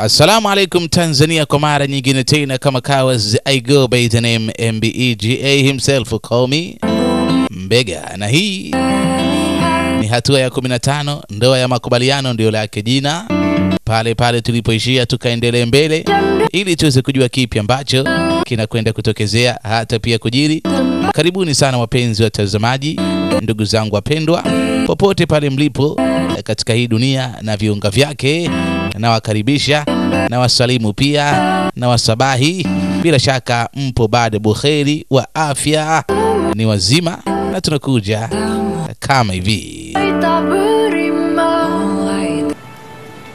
Assalamu alaikum Tanzania, kwa mara nyingine tena kama kawas, I go by the name MBEGA himself, call me Mbega. Na hii ni hatua ya 15, ndoa ya makubaliano ndio lake jina. Pale pale tulipoishia tukaendelee mbele ili tuweze kujua kipi ambacho kinakwenda kutokezea hata pia kujiri. Karibuni sana wapenzi watazamaji, ndugu zangu wapendwa, popote pale mlipo katika hii dunia na viunga vyake, na wakaribisha na wasalimu pia na wasabahi. Bila shaka mpo bado buheri wa afya, ni wazima, na tunakuja kama hivi.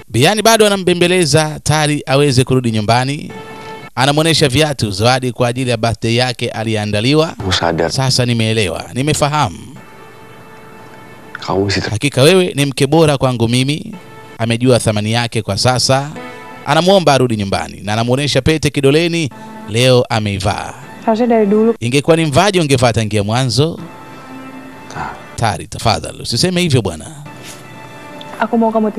Biani bado anambembeleza Tari aweze kurudi nyumbani. Anamuonesha viatu zawadi kwa ajili ya birthday yake aliandaliwa. Sasa nimeelewa, nimefahamu. Hakika wewe ni mke bora kwangu mimi. Amejua thamani yake kwa sasa. Anamuomba arudi nyumbani na anamuonesha pete kidoleni leo ameivaa. Ingekuwa ni mvaji ungevaa tangia mwanzo. Tari, tafadhali usiseme hivyo bwana.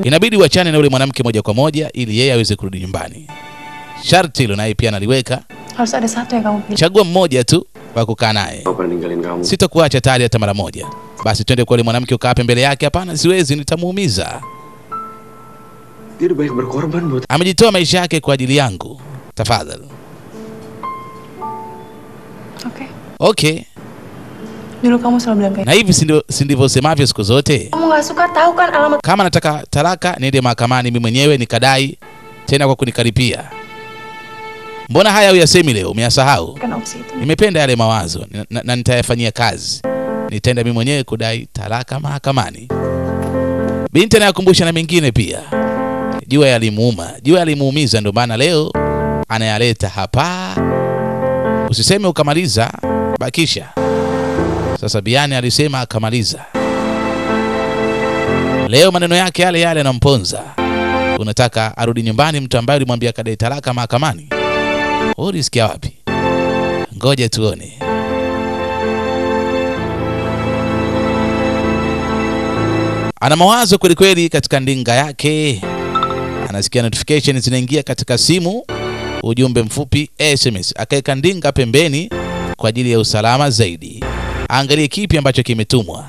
Inabidi uachane na yule mwanamke moja kwa moja ili yeye aweze kurudi nyumbani. Sharti hilo naye pia analiweka. Chagua mmoja tu wa kukaa naye. Sitakuacha Tari hata mara moja. Basi twende kwa yule mwanamke ukaape mbele yake. Hapana, siwezi, nitamuumiza. Amejitoa maisha yake kwa ajili yangu. Tafadhali. Okay. Okay. Na hivi si ndivyo semavyo siku zote. Kama nataka talaka niende mahakamani mimi mwenyewe nikadai, tena kwa kunikaripia. Mbona haya huyasemi leo, umeyasahau? Nimependa yale mawazo na nitayafanyia kazi. Nitaenda mimi mwenyewe kudai talaka mahakamani. Binti anayakumbusha na mengine pia. Jua yalimuuma, jua yalimuumiza, ndio maana leo anayaleta hapa. Usiseme ukamaliza, bakisha. Sasa Biani alisema akamaliza. Leo maneno yake yale yale yanamponza. Unataka arudi nyumbani mtu ambaye ulimwambia kadai talaka mahakamani? Wewe ulisikia wapi? Ngoja tuone. Ana mawazo kweli kweli katika ndinga yake. Anasikia notification zinaingia katika simu, ujumbe mfupi SMS. Akaeka ndinga pembeni kwa ajili ya usalama zaidi. Angalie kipi ambacho kimetumwa.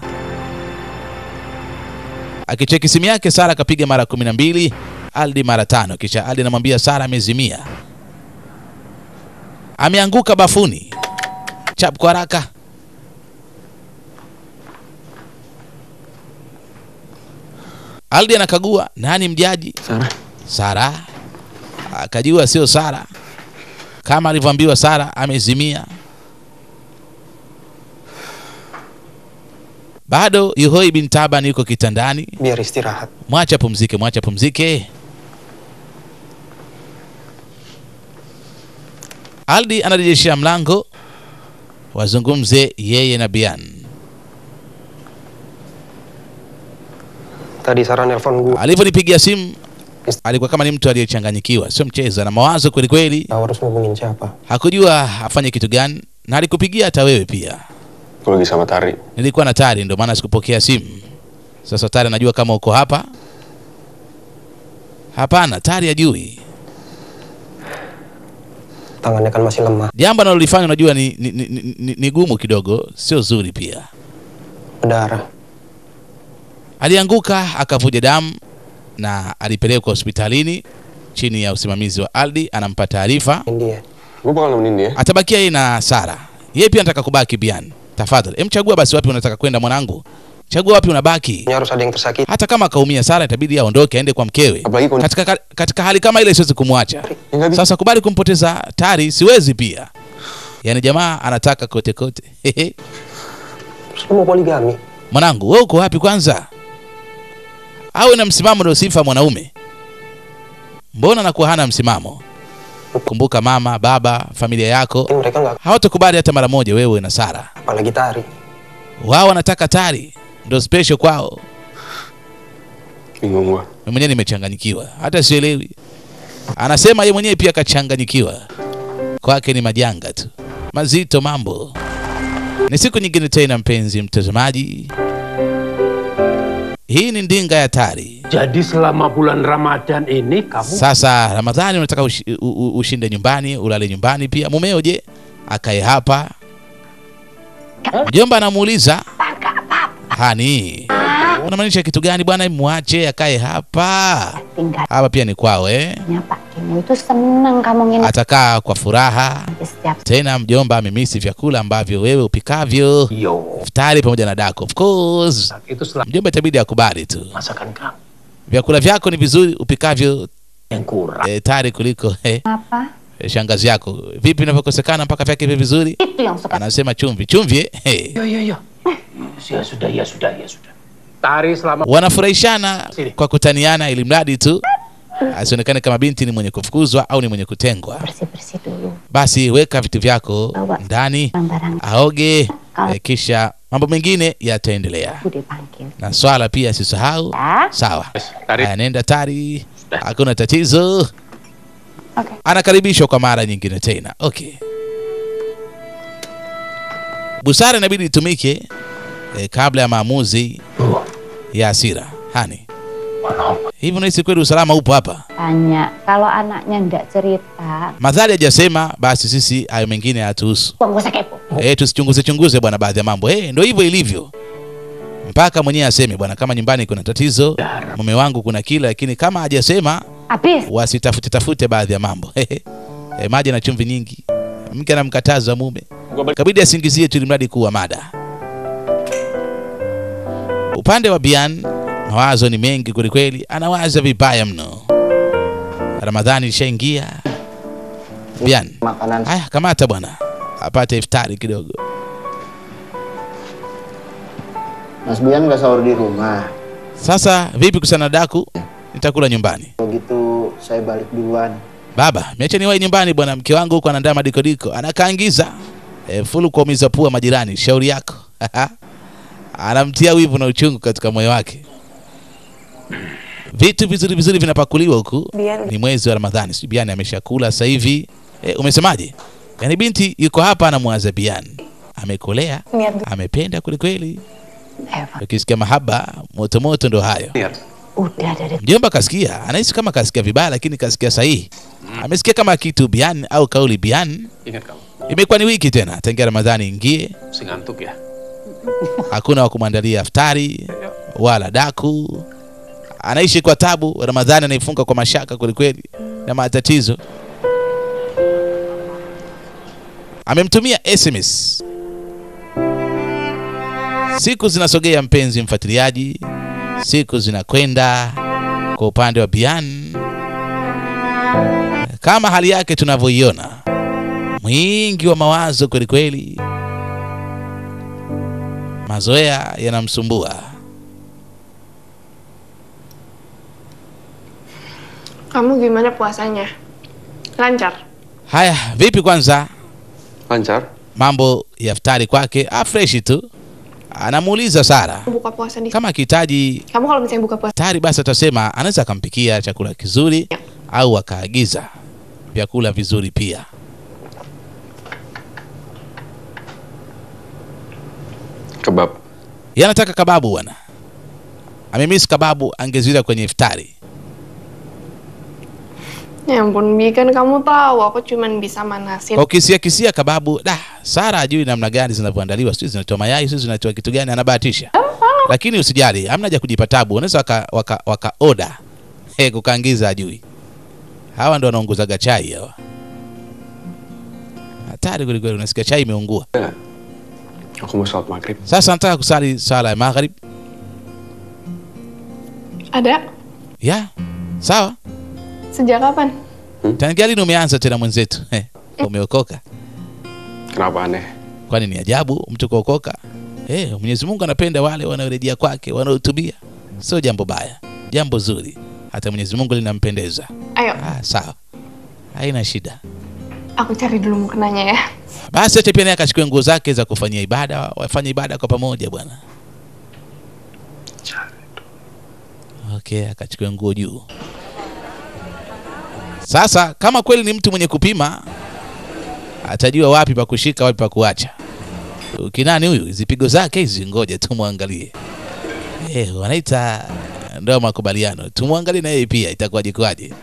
Akicheki simu yake, Sara akapiga mara 12, Aldi mara 5. Kisha Aldi anamwambia Sara amezimia, ameanguka bafuni. Chap kwa haraka. Aldi anakagua nani mjaji? Sara. Sara. Akajua sio Sara. Kama alivyoambiwa Sara amezimia. Bado Yuhoi bin Taban yuko kitandani. Biar istirahat. Mwacha pumzike, mwacha pumzike. Aldi anarejeshia mlango wazungumze yeye na Bian. Tadi Sara nelpon gua. Alivyonipigia simu alikuwa kama ni mtu aliyechanganyikiwa, sio mchezo, na mawazo kweli kweli. Harus ngubungin siapa? Hakujua afanye kitu gani, na alikupigia hata wewe pia. Lagi sama Tari. Nilikuwa na Tari ndio maana sikupokea simu. Sasa Tari anajua kama uko hapa? Hapana, Tari hajui. Tangannya kan masih lemah. Jambo analolifanya unajua ni gumu kidogo, sio zuri pia. Berdarah. Alianguka akavuja damu na alipelekwa hospitalini chini ya usimamizi wa Aldi. Anampa taarifa. Atabakia yeye na Sara. Yeye pia anataka kubaki Bian. Tafadhali, emchagua basi wapi unataka kwenda mwanangu. Chagua wapi unabaki. Hata kama kaumia Sara itabidi aondoke aende kwa mkewe. Katika hali kama ile siwezi kumwacha. Sasa kubali kumpoteza Tari siwezi pia. Yaani jamaa anataka kote kote. Mwanangu, wewe uko wapi kwanza? Awe na msimamo ndio sifa mwanaume. Mbona anakuwa hana msimamo? Kumbuka mama, baba, familia yako hawatakubali hata mara moja wewe na Sara. Apalagi Tari. Wao wanataka Tari ndio special kwao. Bingung gua. Mimi mwenyewe nimechanganyikiwa, hata sielewi. Anasema yeye mwenyewe pia kachanganyikiwa. Kwake ni majanga tu. Mazito mambo. Ni siku nyingine tena mpenzi mtazamaji. Hii ni ndinga ya Tari. Jadi selama bulan Ramadan ini kamu Sasa Ramadhani unataka ushinde nyumbani, ulale nyumbani pia. Mumeo je akae hapa? Mjomba anamuuliza, "Hani, unamaanisha kitu gani bwana? Muache akae hapa. Hapa pia ni kwao eh." Atakaa kwa furaha. Tena mjomba amemisi vyakula ambavyo wewe upikavyo. Iftari pamoja na daku. Of course. Mjomba itabidi akubali tu. Vyakula vyako ni vizuri upikavyo tari kuliko shangazi yako. Vipi inavyokosekana mpaka vyake hivi vizuri? Anasema chumvi. Chumvi eh. Yo. Ya sudah, ya sudah, ya sudah. Tari selama wanafurahishana kwa kutaniana ili mradi tu asionekane kama binti ni mwenye kufukuzwa au ni mwenye kutengwa. Basi weka vitu vyako ndani, aoge, kisha mambo mengine yataendelea. Na swala pia sisahau. Sawa. Nenda Tari, hakuna tatizo. Okay. Anakaribishwa kwa mara nyingine tena. Okay. Busara inabidi itumike kabla ya maamuzi ya hasira. Hani, hivi unahisi kweli usalama upo hapa? Tanya, kalau anaknya ndak cerita. Madhali hajasema basi sisi hayo mengine hatuhusu. Tusichunguze chunguze bwana baadhi ya mambo. Ndio hivyo ilivyo. Mpaka mwenyewe aseme bwana kama nyumbani kuna tatizo, mume wangu kuna kila, lakini kama hajasema wasitafute tafute baadhi ya mambo. Maji na chumvi nyingi. Mke anamkataza mume. Kabidi asingizie tu mradi kuwa mada. Upande wa Bian mawazo ni mengi kweli kweli, anawaza vibaya mno. Ramadhani ishaingia. Bian, haya kamata bwana, apate iftari kidogo. Mas Bian enggak sahur di rumah. Sasa vipi kusana daku? Nitakula nyumbani. Begitu saya balik duluan. Baba, niache niwahi nyumbani bwana, mke wangu huko anaandaa madikodiko, anakaangiza. Fulu kuumiza pua majirani, shauri yako. Anamtia wivu na uchungu katika moyo wake. Vitu vizuri vizuri vinapakuliwa huku. Ni mwezi wa Ramadhani. Si Bian ameshakula sasa hivi. Umesemaje? Yaani binti yuko hapa anamwaza Bian. Amekolea, amependa kweli kweli. Ukisikia mahaba moto moto ndo hayo. Mjomba kasikia, anahisi kama kasikia vibaya lakini kasikia sahihi. Amesikia kama kitu Bian au kauli Bian. Imekuwa ni wiki tena tangia Ramadhani ingie. Singantuk ya. Hakuna wa kumwandalia iftari wala daku. Anaishi kwa tabu. Ramadhani anaifunga kwa mashaka kweli kweli na matatizo. Amemtumia SMS. Siku zinasogea mpenzi mfuatiliaji, siku zinakwenda kwa upande wa Bian. Kama hali yake tunavyoiona, mwingi wa mawazo kweli kweli. Mazoea yanamsumbua. Kamu gimana puasanya? Lancar? Haya, vipi kwanza? Lancar. Mambo ya iftari kwake, fresh tu. Anamuuliza Sara. Buka puasa di kama akihitaji kamu kalau misalnya buka puasa tari basi atasema anaweza akampikia chakula kizuri au akaagiza vyakula vizuri pia. Kebab. Yeye anataka kababu bwana. Amemiss kababu angezila kwenye iftari. Ya ampun, Bi, kan kamu tahu aku cuman bisa manasin. Kwa kisia kisia kababu, dah Sara hajui namna gani zinavyoandaliwa, sio zinatoa mayai, sio zinatoa kitu gani, anabahatisha. Lakini usijali, hamna haja kujipa tabu, unaweza waka order. Kukaangiza hajui. Hawa ndio wanaongozaga chai hawa. Hatari kweli kweli, unasikia chai imeungua. Aku mau salat maghrib. Sasa nataka kusali sala ya maghrib. Ada? Ya, sawa. Sejak kapan? Tangia lini umeanza tena mwenzetu? Umeokoka? Kenapa aneh? Kwani ni ajabu mtu kuokoka? Mwenyezi Mungu anapenda wale wanaorejea kwake, wanaotubia. Sio jambo baya, jambo zuri. Hata Mwenyezi Mungu linampendeza. Ayo. Sawa. Haina shida. Aku cari dulu mukenanya ya. Basi acha pia naye akachukue nguo zake za kufanyia ibada, wafanye ibada kwa pamoja bwana. Okay, akachukue nguo juu. Sasa kama kweli ni mtu mwenye kupima, atajua wapi pa kushika, wapi pa kuacha. Ukinani huyu, hizi pigo zake hizi ngoja tu muangalie. Wanaita Ndio makubaliano. Tumwangalie na yeye pia itakuwaje kwaje.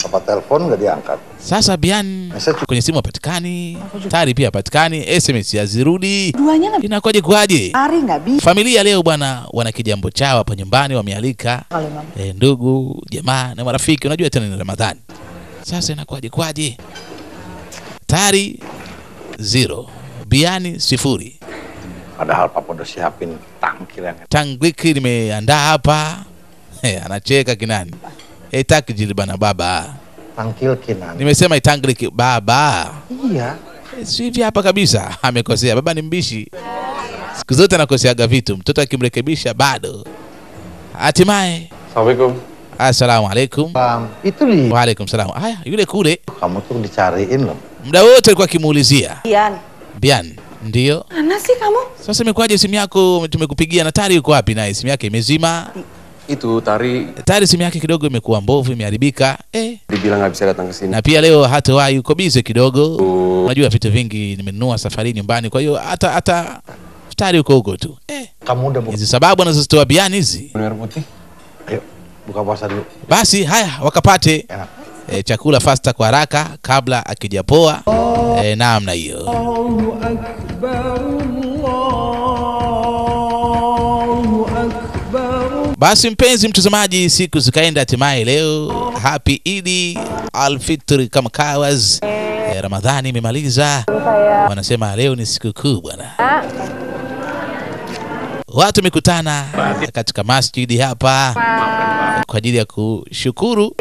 Papa telepon nggak diangkat. Sasa Bian kwenye simu hapatikani, Tari pia hapatikani, SMS hazirudi. Inakuwaje kwaje? Familia leo bwana wana kijambo chao hapa nyumbani, wamealika ndugu, jamaa na marafiki. Unajua tena ni Ramadhani. Sasa inakuwaje kwaje? Tari 0, Biani 0. Padahal papa udah siapin tangkil yang tangkil nimeandaa hapa. Anacheka Kinani. Takjil bana baba. Tangkil Kinani. Nimesema itangkil baba. Iya. Si hivi hapa kabisa. Amekosea. Baba ni mbishi. Siku zote anakoseaga vitu. Mtoto akimrekebisha bado. Hatimaye. Assalamualaikum. Assalamualaikum. Itu di. Waalaikumsalam. Haya, yule kule. Kamu tuh dicariin loh. Muda wote alikuwa akimuulizia. Bian. Bian. Ndio. Ana sih kamu? Sasa imekuwaje simu yako tumekupigia na Tari yuko wapi naye? Simu yake imezima. Itu Tari. Tari simu yake kidogo imekuwa mbovu, imeharibika. Dibilang nggak bisa datang ke sini. Na pia leo hatawahi, yuko busy kidogo. Unajua vitu vingi nimenunua safari nyumbani, kwa hiyo hata Tari yuko huko tu. Kamu udah buka. Hizi sababu anazozitoa Bian hizi. Putih. Ayo, buka puasa dulu. Basi haya wakapate chakula fasta kwa haraka kabla akijapoa. Namna hiyo. Allahu akbar, Allahu akbar. Basi mpenzi mtazamaji, siku zikaenda, hatimaye leo happy Eid al-Fitr kama kawas. Ramadhani imemaliza. Wanasema leo ni sikukuu bwana. Watu wamekutana katika masjidi hapa kwa ajili ya kushukuru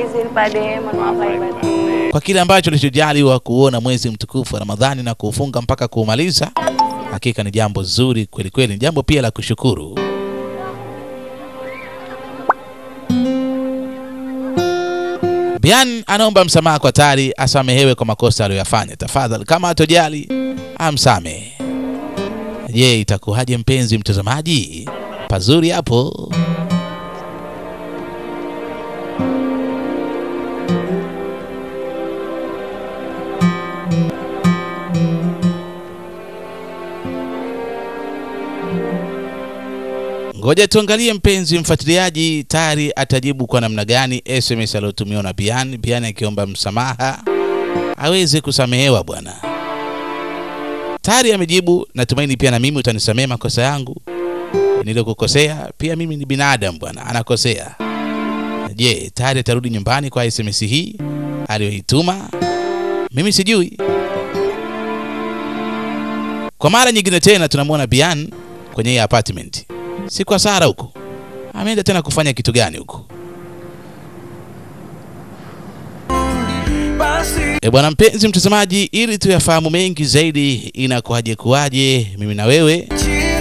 kwa kile ambacho tulichojaliwa kuona mwezi mtukufu wa Ramadhani na kuufunga mpaka kuumaliza. Hakika ni jambo zuri kweli kweli, ni jambo pia la kushukuru. Bian anaomba msamaha kwa Tari, asamehewe kwa makosa aliyoyafanya. Tafadhali kama hatojali amsamehe. Je, itakuwaje mpenzi mtazamaji? Pazuri hapo. Ngoja tuangalie mpenzi mfuatiliaji, Tari atajibu kwa namna gani SMS aliyotumiwa na Bian. Bian akiomba msamaha aweze kusamehewa bwana. Tari amejibu, natumaini pia na mimi utanisamehe makosa yangu niliyokukosea, pia mimi ni binadamu bwana, anakosea. Je, Tari atarudi nyumbani kwa SMS hii aliyoituma? Mimi sijui. Kwa mara nyingine tena tunamuona Bian kwenye hii apartment. Si kwa Sara huko. Ameenda tena kufanya kitu gani huko? Bwana mpenzi mtazamaji, ili tuyafahamu mengi zaidi inakuaje kuaje, mimi na wewe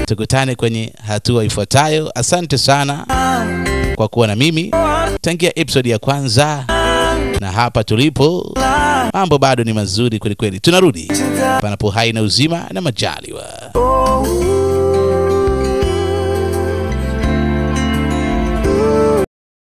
tukutane kwenye hatua ifuatayo. Asante sana kwa kuwa na mimi tangia episode ya kwanza, na hapa tulipo mambo bado ni mazuri kweli kweli. Tunarudi panapo hai na uzima na majaliwa.